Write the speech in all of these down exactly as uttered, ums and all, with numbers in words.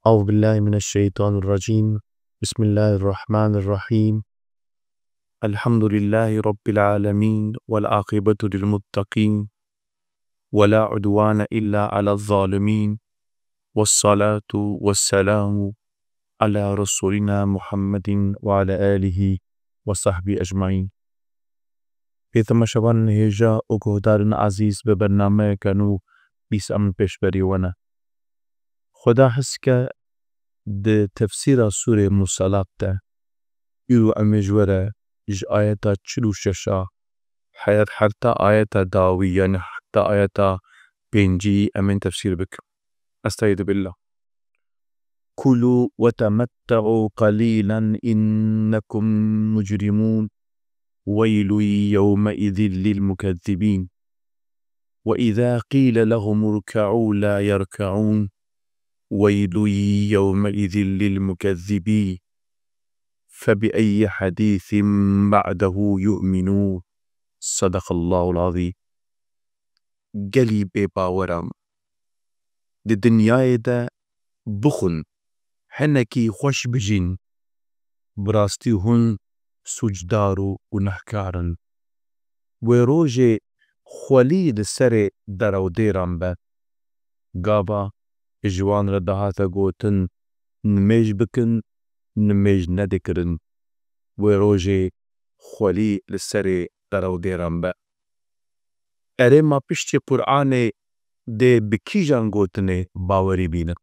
أعوذ بالله من الشيطان الرجيم. بسم الله الرحمن الرحيم. الحمد لله رب العالمين، والعاقبة للمتقين، ولا عدوان إلا على الظالمين، والصلاة والسلام على رسولنا محمد وعلى آله وصحبه أجمعين. Bê temaşevanên hêja û guhdarên ezîz, bi bernameyeke nû dîsa min pêşberî we ne. Xweda hizke di tefsîra sûrê Murselat de, îro em ê ji we re ji ayeta çil û şeş a heta ayeta dawî, yanî heta ayeta pêncî em ên tefsîr bikin. Estaizu billah. كلوا وتمتعوا قليلا إنكم مجرمون. ويل يومئذ للمكذبين. وإذا قيل لهم اركعوا لا يركعون. ويل يومئذ للمكذبين. فبأي حديث بعده يؤمنون. صدق الله العظيم. Gelî bêbaweran, di dinyayê de bixwin, hinekî xweş bijîn, bi rastî hûn sûcdar û gunehkar in. Wê rojê xwelî li serê derew dêran be. Gava ji wan re dihate gotin, nimêj bikin, nimêj nedikirin. Wê rojê xwelî li serê derew dêran be. Erê, ma piştî Qur'anê dê bi kîjan gotinê bawerî bînin?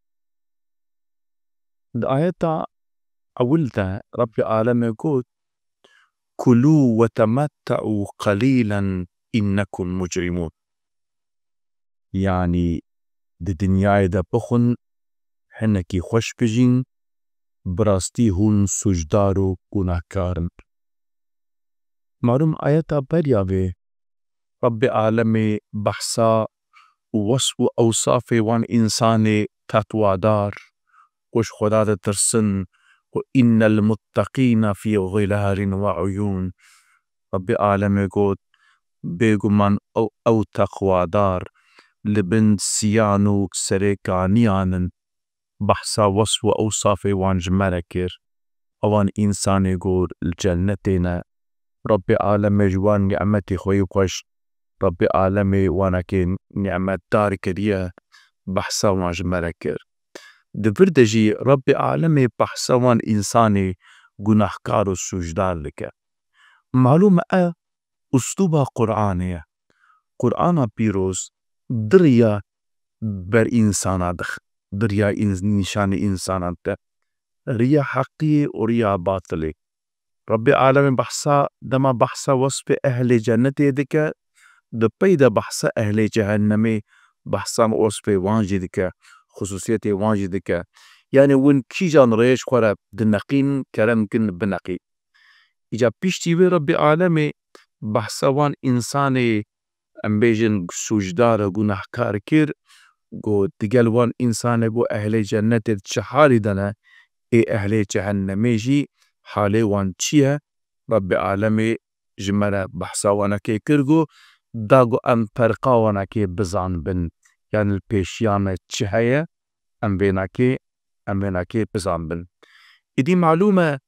Di ayeta ewil de Rebbê Alemê got, "Kulû ve temette'û qelîlen innekum mucrimûn." Yanî di dinyayê de bixwin, hinekî xweş bijîn, bi rastî hûn sûcdar û gunehkar in. Malûm ayeta beriya vê, Rebbê Alemê behsa wesf û ewsafê wan însanê teqwadar ku ji Xweda ditirsin, ku "Innel mutteqîne fî zilalin ve uyûn." Rebbê Alemê got, "Bêguman ew, ew teqwadar li bin siyan û serê kaniyan in." Behsa wesf û ewsafê wan ji me re kir. Ewan însanê ku li cennetê ne. Rebbê Alemê ji wan nîmetê xwe yê xweş, Rebbê Alemê wanekê nîmetdar kiriye, behsa wan ji me re kir. Di vir de jî Rebbê Alemê behsa wan însanê gunahkar û sûcdar dike. Malûm e, uslûba Qur'anê ye. Qur'ana pîroz di riya ber însana dix-, di riya îns-, nîşanî însana dide. Riya heqiyê û riya batilê. Rebbê Alemê behsa, dema behsa wesfê ehlê cennetê dike, di pey de behsa ehlê cehennemê, behsa wesfê wan jî dike, xusûsiyetê wan jî dike. Yanî hûn kîjan rêj xwe re dineqîn, kerem kin bineqî. Îca piştî wê Rebbê Alemê behsa wan însanê, em bêjin, sûcdar e, gunehkar kir, ku digel wan însanê ku ehlê cennetê di çi halî de ne, ê ehlê cehennemê jî halê wan çi ye? Rebbê Alemê ji me re behsa wanekê kir ku da ku em ferqa wanekê bizanbin. Yanî li pêşiya me çi heye, em vênakê, em vênakê bizanbin. Îdî malûm e,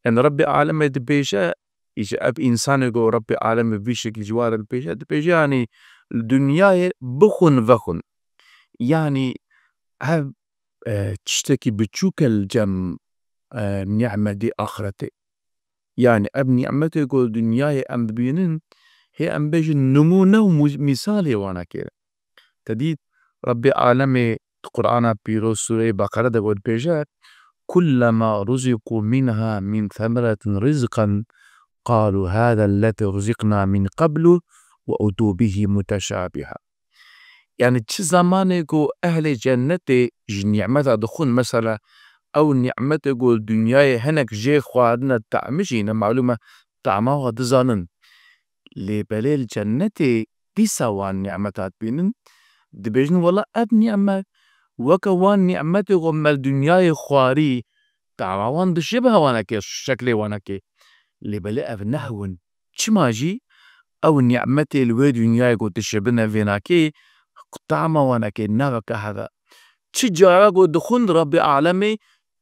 yanî Rebbê Alemê dibêje, îca ev însanê ku Rebbê Alemê vî şeklî ji wan re dibêje, dibêje, yanî li dinyayê bixwin vexwin. Yanî ev, e, tiştekî biçûk e li cem, e, nîmetê axretê. Yanî ev nîmetê ku li dinyayê em dibînin, hê em bêjin nimûne û mû-, mîsalê wanekê. Te dît, Rebbê Alemê di Qur'ana Pîroz, Sûreyê Beqere de got, dibêje, "Kullema ruziqû minha min semeretin rizqen, qalû hâzellezî ruziqna min qeblu ve utû bihî muteşabiha." Yanî çi zemanê ku ehlê cennetê ji nîmeta dixwin, mesela ew nîmetê ku li dinyayê hinek jê xwarine, tamijî ne, malûm e, tama wa dizanin. Lê belê li cennetê dîsa wan nîmeta dibînin, dibêjin, "Wela ev nîmet weke wan nîmetê ku me li dinyayê xwarî, tama wan dişibe wanekê, şeklê wanekê." Lê belê ev nehewin. Çima jî ew nîmetê li wê dinyayê ku dişibine vênakê, tama wanekê ne weke hev e. Çi cara ku dixwin Rebbê Alemê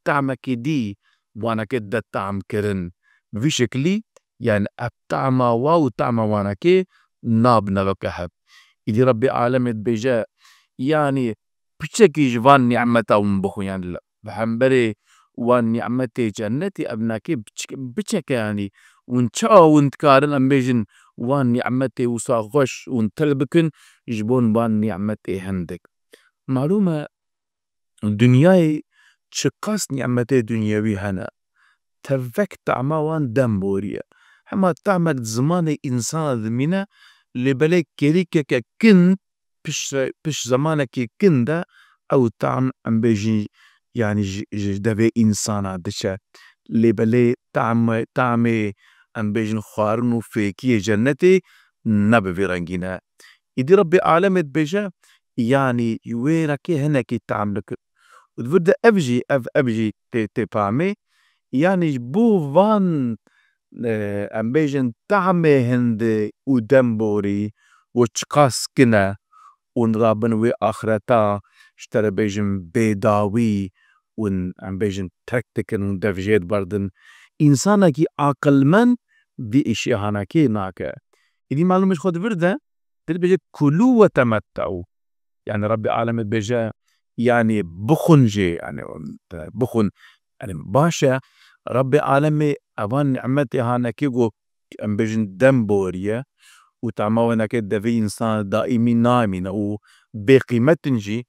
tamekê dî wanekê de tam kirin. Bi vî şeklî, yani ev tama wa û tama wanekê nabine weke hev. Îdî Rebbê Alemê dibêje, yani piçekî ji van nîmeta hûn bixwin, yani li, bi hemberê wan nîmetê cennetê ev nake piçik-, piçek e, yani hûn çawa hûn dikarin em bêjin wan nîmetê wisa xweş hûn til bikin ji bo van nîmetê hindik. Malûm e, dinyayê çiqas nîmetê dinyewî hene, tevek tama wan dem borî ye. Hema tamek di zimanê însana dimîne, lê belê kêlîkeke kin piştre-, pişt zemanekê kin de ew tam, em bêjin, yanî ji, ji devê însana diçe. Lê belê tam, tamê, em bêjin, xwarin û fêkiyê cennetê ne bi vî rengî ne. Îdî Rebbê Alemê dibêje, yanî wê rekê hinekî tam dikir. Û di vir de ev jî, ev, ev jî tê, tê pamê. Yanî ji bo van, e, em bêjin, tahmê hindi û demborî û çiqas kin e û rabin wê axireta ji te re bêjin bêdawî û em bêjin terk dikin û dev jê diberdin. Însanekî aqilmend vî îşê hanekê nake. Êdî malûm e ji xwe di vir de, dibêje, "Kulû we temetteû." Yani Rebbê Alemê dibêje, yani bixwin jê, yani bixwin. Yani baş e, Rebbê Alemê evan nîmetê hanekê ku em bêjin dem boriye û tama wenekê devê însan daîmî namîne û bêqîmet in jî,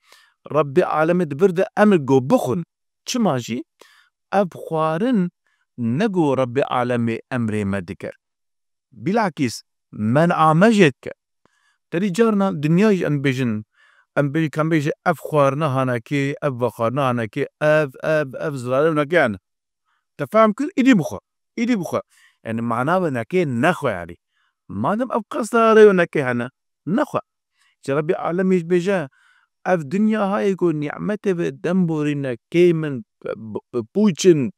Rebbê Alemê di vir de emir ku bixwin. Çima jî ev xwarin ne ku Rebbê Alemê emrê me dike. Bilakîs, men'a me jê dike. Terî carna dinya jî em bêjin, em bêjin, em bêjin ev xwarina hanekê, ev vexwarina hanekê, ev, ev, ev zirarê hanekê hene. Te fehm kir, îdî bixwe. Îdî bixwe. Yani mana wenekê nexwe yani. Madem ev qas zirarê wenekê hene, nexwe. Ji Rebbê Alemê jî bêje, ev dinya hayê ku nîmetê ve dem borîne, kêm in, b-, b-, pûç in,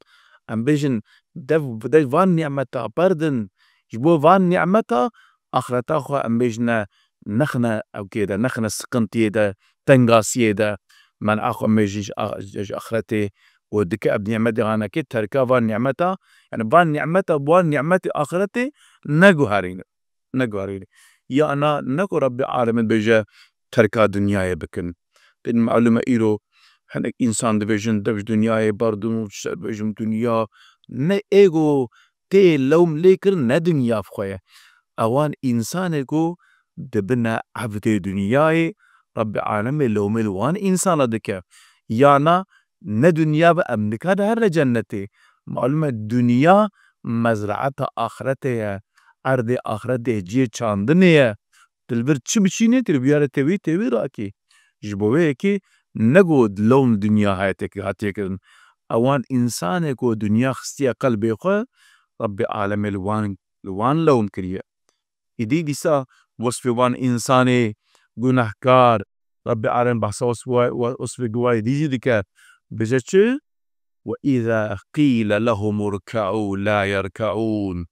em bêjin, dev, dev van nîmeta berdin, ji bo van nîmeta axireta xwe em bêjine nexne ewkê de, nexne siqintiyê de, tengasiyê de, men'a xwe em bêjin ji a-, ji axiretê û dike ev nîmetê hanekê terka van nîmeta, yani van nîmeta, van nîmetê axiretê neguherîne. Neguherîne. Ya na ne ku Rebbê Alemê dibêje terka dinyayê bikin. Din malûm e îro hinek însan dibêjin dev ji dinyayê berdin û ji ser bêjim dinya. Ne ê ku tê lewm lê kirin ne dinya bi xwe ye. Ewan însanê ku dibine evdê dinyayê, Rebbê Alemê lewmê li wan însana dike. Ya na ne dinya be em nikare herin cennetê. Malûm e dinya mezraeta axiretê ye. Erdê axiretê cihê çandinê ye. Tu li vir çi biçînî, tu li vîya re têwî, têwî rakî. Ji bo wê yekê ne ku lewm dinya heye têk-, hatiye kirin. Ewan însanê ku dinya xistiye qelbê xwe, Rebbê Alemê li wan, li wan lewm kiriye. Îdî dîsa wesfê wan însanê gunehkar, Rebbê Alem behsa wesf-, we-, we-, wesfê guwayê dî jî dike. Bêje çi? "Ve îza qîle lehum irke'û la yerke'ûn."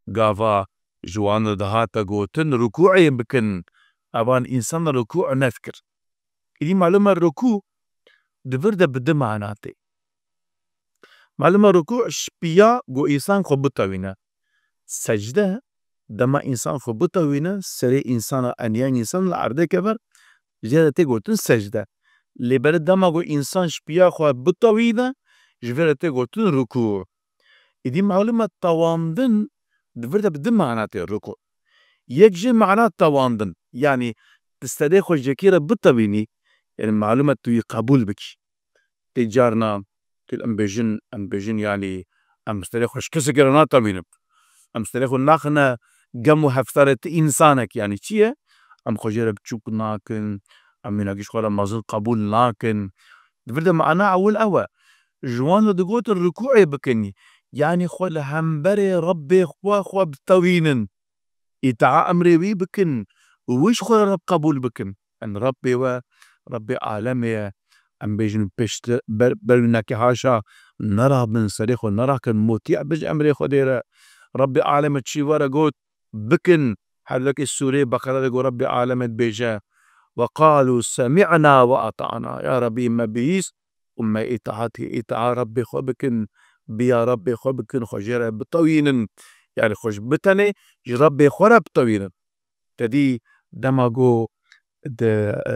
Gava ji wan re dihate gotin, "Rukû'ê bikin." Evan însan rukû nedikir. Îdî malûm e rukû di vir de bi du mana tê. Malûm e rukû ji piya ku însan xwe bitewîne. Secde, dema însan xwe bitewîne, serê însana, eniyên însan li erdê keve, jê re tê gotin secde. Lê belê dema ku însan ji piya xwe bitewîne, ji vê re tê gotin rukû. Îdî malûm e tewandin di vir de bi du mana tê rukû. Yek jê mana tewandin, yanî tu serê xwe ji yekê re bitewînî, yanî malûm e tu yî qebûl bikî. Tê carna, tu em bêjin, em bêjin, yanî em serê xwe ji kesekê re natewînin. Em serê xwe naxine gem û heftarê ti însanek, yanî çi ye? Em xwe jê re biçûk nakin, em mînakî ji xwe re mezin qebûl nakin. Di vir de mana ewil ew e. Ji wan re digotin rukû'ê bikin, yanî xwe li hemberê Rebbê xwe, xwe bitewînin. Îtaa emrê wî bikin, wî ji xwe re Reb qebûl bikin. Em Rebbê we, Rebbê alemê ye. Em bêjin pişt ber, ber wî neke haşa nerabin, serê xwe nerakin, mutî bin ji emrê Xwedê re. Rebbê alemê çi we re got, bikin. Her wekî sûreyê Beqere de got, Rebbê alemê dibêje, وقالوا سمعنا وأطعنا. Ya Rebî me bihîst û me îtaatê, îtaa Rebbê xwe bikin, biya Rebbê xwe bikin, xwe jê re bitewînin, yani xwe ji bitenê ji Rebbê xwe re bitewînin. Te dî dema ku di, e,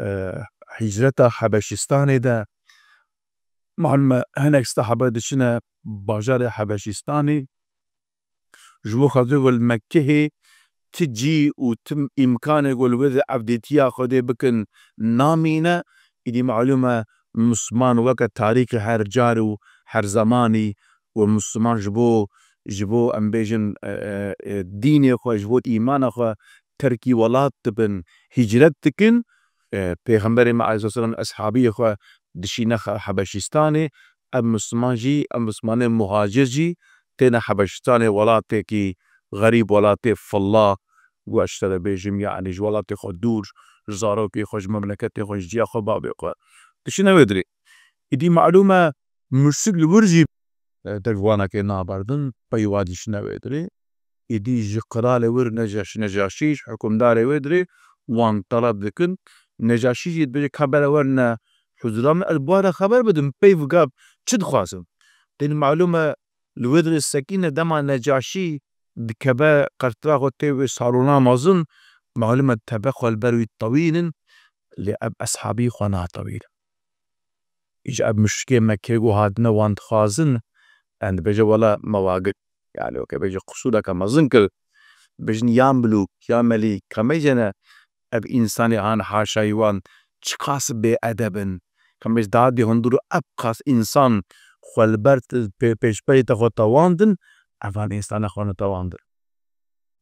e, hicreta Hebeşistanê de, malum e, hinek sehaba diçine bajarê Hebeşistanê, ji bo xatir ku li Mekkehê ti cî û ti îmkanê ku li wir evdîtiya Xwedê bikin namîne, îdî malum e, Misliman weke tarîxê her car û her zemanî û Misliman ji bo, ji bo em bêjin, e, e, e, dînê xwe, ji bo îmana xwe terkî welat dibin, hicret dikin. E, Pêxemberê me aleyhisselam eshabiyê xwe dişîne Xe-, Hebeşistanê. Ev Misliman jî, ev Mislimanê muhacir jî têne Hebeşistanê, welatekî xerîb, welatê filla, ku ez ji te re bêjim, yani ji welatê xwe dûr, ji zarokê xwe, ji memleketê xwe, ji ciya xwe, bavê xwe. Dişine wê dirê. Îdî malum e, muşrik li wir jî, e, dervanekê naberdin, pey wa dişine wê dirê. Êdî ji qiralê wir Necaş-, Necaşî, ji hukimdarê wê dirê wan teleb dikin. Necaşî jî dibêje, ka bere werine huzura min, ez bi wan re xeber bidim, peyv gab çi dixwazin. Tên malum e, li wê dirê sekîne dema Necaşî dikeve qertira xwe tê wê salona mezin, malum e tebe xwe li ber wî tewînin, lê ev eshabî xwe natewînin. Îca ev muşrikê Mekkê ku hatine wan dixwazin, em dibêje, wela me wa girt. Yani, weke bêje qisûreke mezin kir. Bêjin, ya milûk, ya melîk, ka mecene ev însanê han haşayî wan çiqas bêedeb in. Ka mec dadê hundir û ev qas însan xwe li ber pê-, pêşberî te xwe tewandin, evan însana xwe netewandin.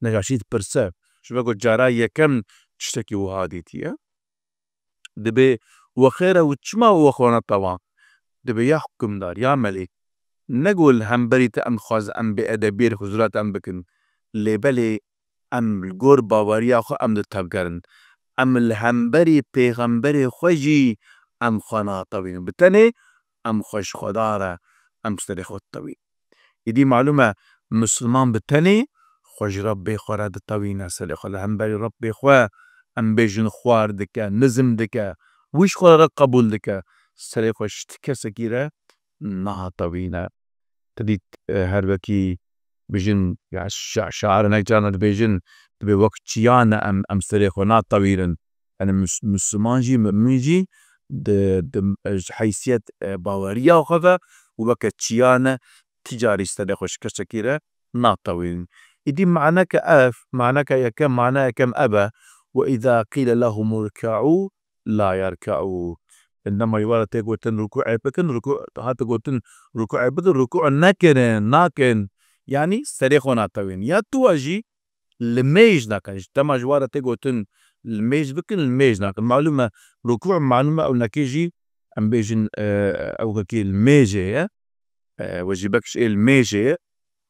Necaşî dipirse, ji ber ku cara yekem tiştekî wiha dîtiye. Dibê, we xêr e û çima we xwe netewan? Dibê, ya hukimdar, ya melîk, ne ku li hemberî te em dixwazin em bêedebiyê li huzura te em bikin, lê belê em li gor baweriya xwe em di tevgerin. Em li hemberî pêxemberê xwe jî em xwe natewînin. Bi tenê em xwe ji Xweda re, em ji serê xwe ditewînin. Êdî malûm e, misilman bi tenê xwe ji Rebbê xwe re ditewîne, serê xwe li hemberî Rebbê xwe, em bêjin, xwar dike, nizm dike, wî ji xwe re qebûl dike, serê xwe ji ti kesekî re natewîne. Te dît, e, her wekî bijin, ya şa-, şair hinek carna dibêjin, dibê wek çiyan e em, em serê xwe natewînin. Yani mis-, Misliman jî, mu'min jî di, di, ji heysiyet, e, baweriya xwe ve û weke çiyan e, ti carî serê xwe ji kesekî re natewînin. Îdî maneke ev, maneke yekem, mana yekem ev e, "Ve izâ qîle lehumurke'û lâ yerke'û." Dema ji we re tê gotin rukûê bikin, rukû, hate gotin rukûê bikin, rukû nekirin, nakin. Yanî serê xwe natewînin. Ya tu wa jî li mêj nakin. Dema ji we re tê gotin li mêj bikin, li mêj nakin. Malûm e, rukû malûm e, ew nekê jî em bêjin, e, ew wekî li mêjê ye. E, we jî bekiş ê li mêjê ye.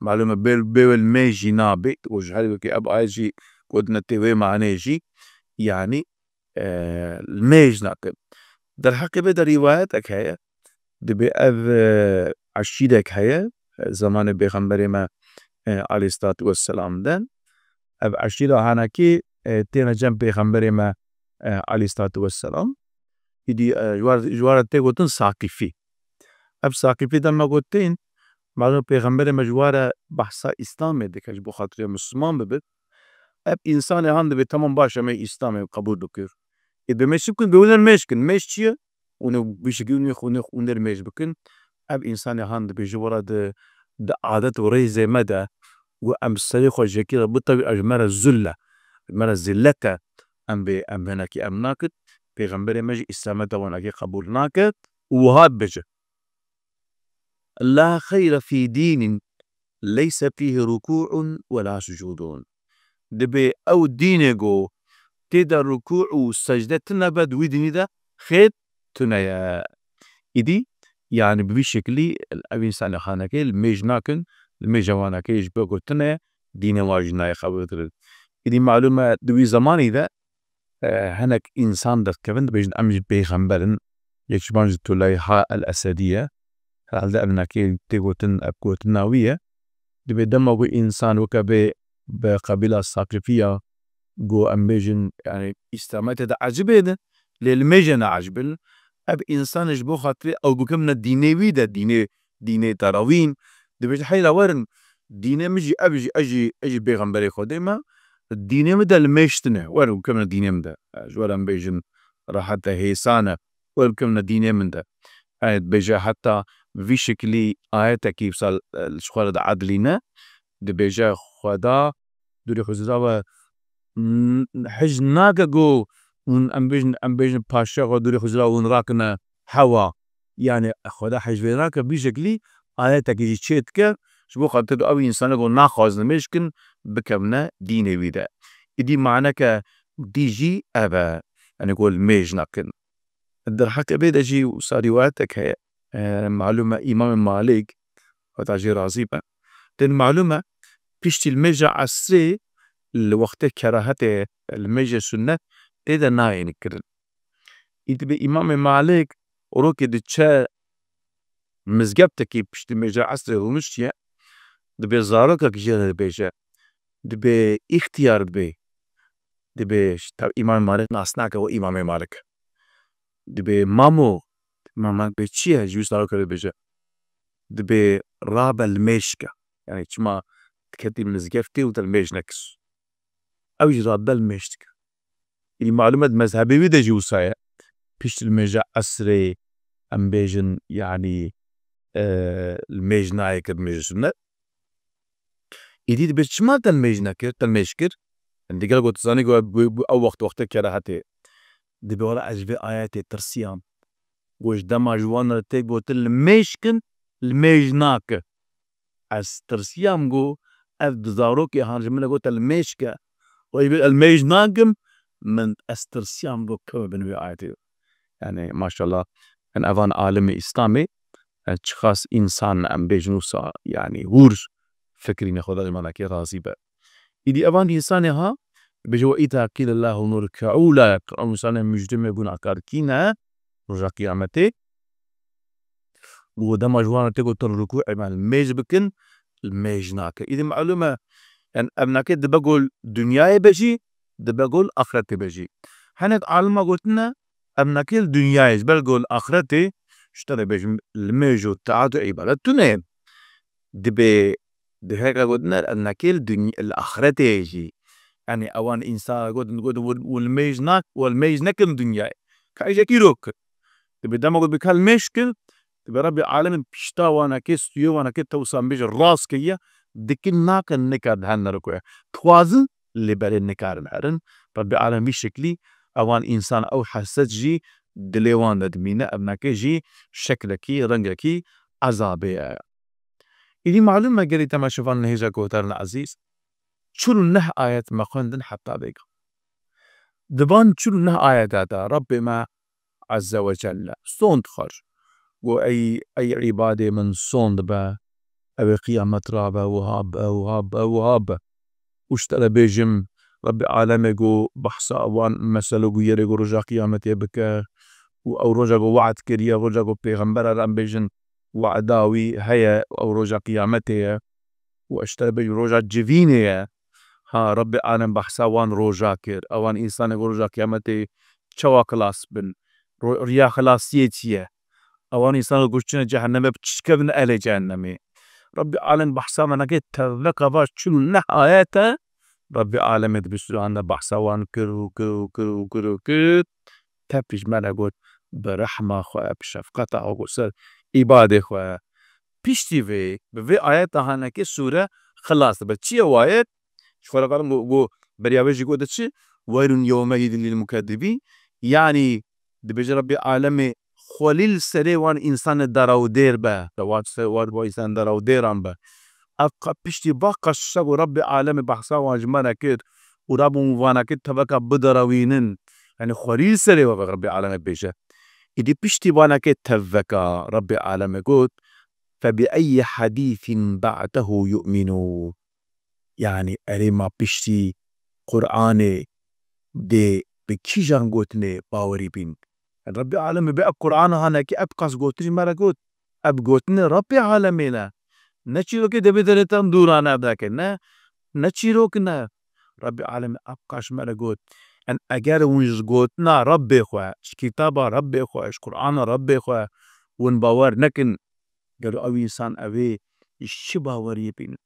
Malûm e, bê, bê we li mêj jî nabê. Û ji her wekî ev ayet jî gotine tê wê manê jî. Yanî, e, li mêj nakin. Derheqê vê de rîwayetek heye. Dibê ev, e, eşîrek heye, e, zemanê Pêxemberê me, e, aleyhissalatu vesselam de. Ev eşîra hanekî, e, têne cem Pêxemberê me, e, aleyhissalatu vesselam. Îdî, e, ji war, ji war tê gotin Saqîfî. Ev Saqîfî dema got tên, malûm Pêxemberê me ji war re behsa Îslamê dike, ji bo xatirê Misliman bibe. Ev însanê han dibê, temam baş e, em ê Îslamê qebûl bikir. Ê dibê me çi bikin? Dibê hûn mêj kin. Mêj çi ye? Hûn ê bi şekilî hûn ê, hûn ê, hûn ê mêj bikin. Ev însanê han dibê ji we re di, di adet û rêzê me de û em serê xwe ji yekî re bitewî, ev ji me re zul e. Ji me re zillet e. Em bê, em hinekî em nakin. Pêxemberê me jî Îslameta wan ekê qebûl nake û wiha dibêje. "La xeyre fî dînin leyse fîhî rukû'un we la sucûdun." Dibê ew dînê ku tê de rukû û secde tune be, di wî dînî de xêr tune ye. Îdî, yani bi vî şekilî ev însanê hanekê li mêj nakin, li mêja wanekê ji bo ku tune ye, dînê wan jî nayê qebûlkirin. Îdî malûm e, di wî zemanî de e, hinek însan derdikevin, dibêjin, "Em jî pêxember in." Yek ji wan jî Tuleyha el-Esedî ye. Herhalde ev nekê tê gotin, ev gotina wî ye. Dibê dema ku însan weke bê bi qebîla Saqîfiya, Go em bêjin, yani, Îslamiyetê de ecibê din, lê li mêjê ne ecibin. Ev însan ji bo xatirê ew bikevne dînê wî de, dînê, dînê derawîn, dibêje, heyra werin, dînê min jî, ev jî, ez jî, ez jî pêxemberê Xwedê me, dînê min de li mêj tune, werin bikevne dînê min de. Ji we re em bêjin, rehet e, hêsan e, werin bikevne dînê min de. Yani, dibêje, heta vî şekilî ayetekî, misal, e, ji xwe re diedilîne, dibêje, Xweda dûrî Xwezira ve, n-, hej nake ku hûn, em bêjin, em bêjin paşa xwe dûrî Xwezira hûn rakine hewa. Yani Xweda hej vê nake, vî şekilî ayetekî jî çê dike, ji bo xatir ew însanê ku naxwazin mêj kin, bikevne dînê wî de. Îdî maneke dî jî ev e, yani ku li mêj nakin. Derheqê vê de jî wisa rîwayetek heye. E, malûm e Îmamê Malik, Xweda jê razî be. Tên malûm e, piştî li mêja esrê li wextê kerahetê li mêjê sunnet tê de nayên kirin. Î dibê Îmamê Malik rokê diçe mizgeftekî piştî mêja esrê rûniştiye, dibê zarokek jê re dibêje, dibê îxtiyar dibê, dibê, tabi Îmamê Malik nas nake, we Îmamê Malik. Dibê, mamo, Îmamê Malik dibê çi ye? Ji wî zarokê re dibêje. Dibê, rabe li mêj ke. Yani çima diketî mizgeftê û te li mêj nekir. Ew jî rabe li mêj dike. Î malûm e di mezhebê wî de jî wisa ye. Pişt li mêja esrê, em bêjin, yani, e, li mêj nayê kir, mêj sunnet. Îdî dibê çima te li mêj nekir, te li mêj kir? Em digel got, zanî ku bu, bu ew wext wextê kerahetê. Dibê wela ez ji vê ayetê tirsiyam. Ku ji dema ji wan re tê gotin li mêj kin, li mêj nake. Ez tirsiyam ku ev di zarokê han ji min re gote li mêj ke. Wê bê ez mêj nakim, min ez tirsiyam ku keve bin wê ayetê. Yani maşallah, yani evan alimê Îslamê, e, çiqas însan em bêjin wisa, yani hûr fikrîne, Xweda ji manakê razî be. Îdî evan însanê ha, bêje we îta qîle lehum irke'û la yerke'ûn, ew însanê mujrimê gunahkar kî ne, roja qiyametê. Û dema ji wan re tê gotin rukû, ê me li mêj bikin, li mêj nake. Îdî malûm e, yani ev nake dibe gol dinyayê be jî, dibe gol axretê be jî. Hinek alima gotine, ev nake li dinyayê ji ber gol axretê, ji te re bêjim, li mêj û taat û îbadet tune ye. Dibê, di heka gotine, ev nake li duny-, li axretê ye jî. Yani ewan însan gotin, gotin, "Wil, wil mêj nak-, wil mêj nekin dinyayê." Ka îşekî rok kir. Dibê dema ku dibê kal mêj kir, dibê Rebbê alemên pişta wanakê, stûyê wanakê tewsa bêje rast kiriye, dikin nakin nikar di hen nerikoye. Dixwazin lê belê nikarin herin. Rebbê alem vî şeklî ewan însan ew heset jî dilê wan de dimîne, ev nake jî şeklekî, rengekî ezabê ye. Îdî malûm me gelî temaşevan li hêja guhdarên ezîz, çil û neh ayet me xwendin heta vêga. Di van çil û neh ayeta de Rebbê me Azze ve Celle son dixwar. Got, ey, ey îbadê min son dibe, ew ê qiyamet rabe, wiha be, wiha be, wiha be. Û ji te re bêjim, Rebbê alemê got behsa wan mesel û bûyerê got roja qiyametê bike û ew roja got we'd kiriye, roja got pêxembera re em bêjin we'da wî heye, ew roja qiyametê ye. Û ez ji te re bêjim roja civînê ye. Ha, Rebbê alem behsa wan roja kir. Ewan însanê got roja qiyametê çawa xilas bin? Ro-, riya xilasiyê çi ye? Ewan însan ku çine cehennemê bi çi dikevin elê cehennemê? Rebbê alem behsa me neke tevveka va çil û neh ayet e. Rebbê alemê di bîsûran de behsa wan kir û kir û kir û kir û kir. Tepî ji me re got, bi rehma xwe, bi şefqeta xwe got ser îbadê xwe. Piştî vê, bi vê ayeta hanekê sûre xilas dibe. Çi ye wayet? Ji xwe re karim got, got, beriya vê jî gote çi? Weylun yewmeîzin lil mukezzibîn. Yanî dibêje Rebbê alemê xwelî li serê wan însanê derawdêr be. Te wan ser wan, wan însan derawdêran be. Ev qe-, piştî va qeşa ku Rebbê alemê behsa wan ji me re kir û rabûn wana kir teveka biderawînin. Yanî xwelî li serê we be Rebbê alemê bêje. Îdî piştî vanekê teveka Rebbê alemê got, "Fe bi eyyi hadîsin ba'dehu yu'minûn." Yanî erê ma piştî Qur'anê dê bi kîjan gotinê bawerî bîn? Rebbê alemê bi ev Qur'ana hanekî ev qas gotin ji me re got. Ev gotinê Rebbê alemê ne. Ne çîrokê devê derê tan dûran ev nake. Ne, ne çîrok ne. Rebbê Alemê ewqas ji me re got. Em eger hûn ji gotina Rebbê xwe, ji kitaba Rebbê xwe, ji Qur'ana Rebbê xwe hûn bawer nekin, gelo ew însan ew ê ji çi baweriyê bînin?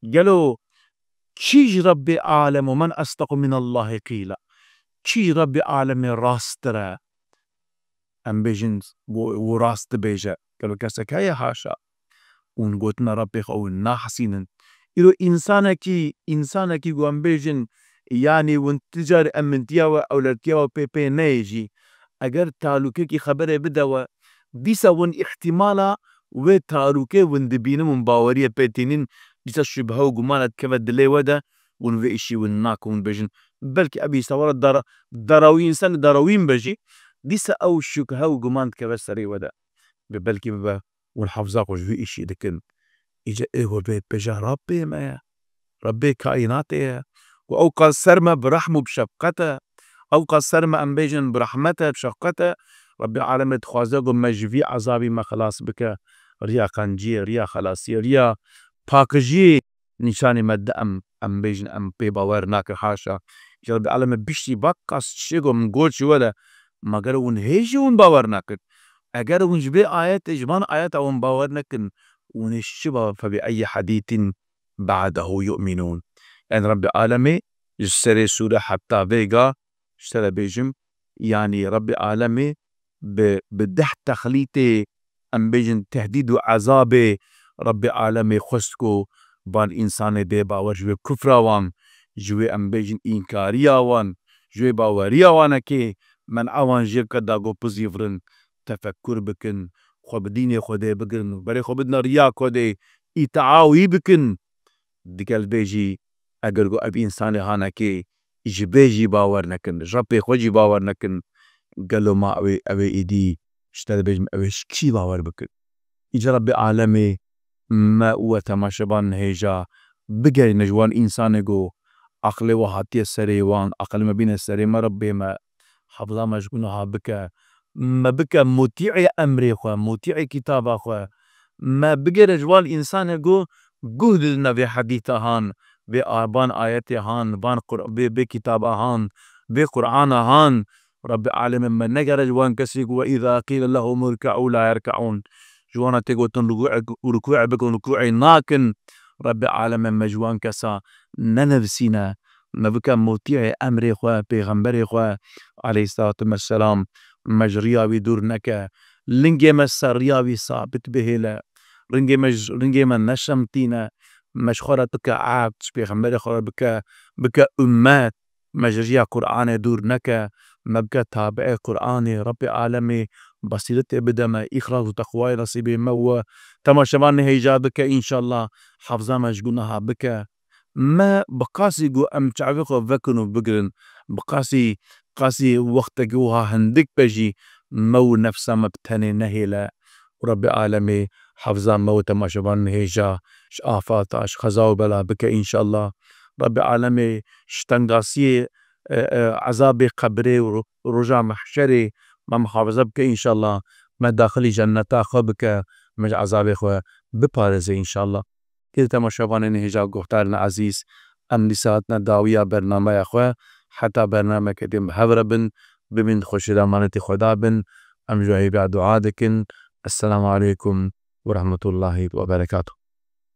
Gelo kî ji Rebbê Alem û men esdequ minallahî qîla? Kî ji Rebbê Alemê rasttir e? Em bêjin, û, û rast dibêje. Gelo kesek heye? Haşa. Hûn gotina Rebbê xwe hûn nahesînin. Îro însanekî, însanekî ku em bêjin, yanî hûn ti car emintiya we, ewletiya we pê pê neyê jî, eger talûkekî xeberê bide we, dîsa hûn îhtimala wê talûkê hûn dibînin, hûn baweriyê pê tînin, dîsa şubhe û gumana dikeve dilê we de, hûn vê îşî hûn nakin, hûn bêjin, belkî ev îsa were dara-, darawî însan darawîn be jî, dîsa ew şubhe û guman dikeve serê we de. Be-, belkî bibe hûn hefza xwe ji wî îşî dikin. Îca ê we bê bêje Rebbê me ye. Rebbê kaînatê ye. Û ew qas ser me bi rehm û bi şefqet e. Ew qas ser me em bêjin bi rehmet e, bi şefqet e. Rebbê Alemê dixwaze ku me ji vî ezabî me xilas bike. Riya qenciyê, riya xelasiyê, riya pakijiyê nîşanî me dide em, em bêjin em pê bawer nakin, haşa. Îca Rebbê Alemê biştî va qas çiyê ku min got ji we de, ma gelo hûn hê jî hûn bawer nakin? Eger hûn ji vê ayetê, ji van ayeta hûn bawer nekin, hûn ê ji çi bawer, fe bi eyyi hedîtin ba'dehu yu'minûn. Yanî Rebbê Alemê ji serê sûre heta vêga, ji te re bêjim, yanî Rebbê Alemê bi, bi deh texlîtê, em bêjin tehdîd û ezabê Rebbê Alemê xwest ku van însanê bê bawer ji wê kufra wan, ji wê em bêjin înkariya wan, ji wê baweriya wan nekê, men'a wan jê bike da ku bizîvirin, tefekkur bikin, xwe bi dînê Xwedê bigirin, berê xwe bidine riya Xwedê, îtea wî bikin. Digel vê jî eger ku ev însanê hanekê ji vê jî bawer nekin, ji Rebbê xwe jî bawer nekin, gelo ma ew ê, ew ê êdî ji te dibêjim ew ê ji kî bawer bikin? Îca Rebbê Alemê me û we temaşevan hêja bigerîne ji wan însanê ku aqilê we hatiye serê wan, aqilê me bîne serê me, Rebbê me, hefza me ji gunaha bike, me bike mutî'ê emrê xwe, mutî'ê kitaba xwe, me bigere ji wan însanê ku guh didine vê hedîta han, vê a-, van ayetê han, van Qur-, vê, vê kitaba han, vê Qur'ana han. Rebbê Alemê me negere ji wan kesî ku وإذا قيل لهم اركعوا لا يركعون. Ji wana tê gotin rukû-, rukûê bikin, rukûê nakin. Rebbê Alemê me ji wan kesa nenivîsîne. Me bike mutî'ê emrê xwe, pêxemberê xwe, aleyhisselatu vesselam, me ji riya wî dûr neke. Lingê me ser riya wî sabit bihêle. Ringê me ji, ringê me neşemtîne. Me ji xwe re bike ehd, ji pêxemberê xwe re bike, bike ummet. Me ji riya Qur'anê dûr neke. Me bike tabi'ê Qur'anê, Rebbê Alemê besîretê bide me, îxlas û teqwayê nesîbê me û we temaşevanê hêja bike, înşallah hefza me ji gunaha bike. Me bi qasî ku em çavê xwe vekin û bigirin, bi qasî, qasî wextekî wiha hindik be jî me û nefsa me bi tenê nehêle. Û Rebbê Alemê hefza me û temaşevanên hêja ji afata, ji xeza û bela bike înşallah. Rebbê Alemê ji tengasiyê, e, e, ezabê qebrê û ro-, roja mehşerê me muhafaza bike înşallah. Me daxilî cenneta xwe bike, me ji ezabê xwe biparêze înşallah. Gelî temaşevanên hêja guhdarên ezîz, em dîsa hatine dawiya bernameya xwe, heta bernameke din bi hev re bin, bimînin di xweşî de emanetê Xweda bin, em ji we hêviya dua dikin. Esselamu aleykum we rehmetullahî we berekatuh.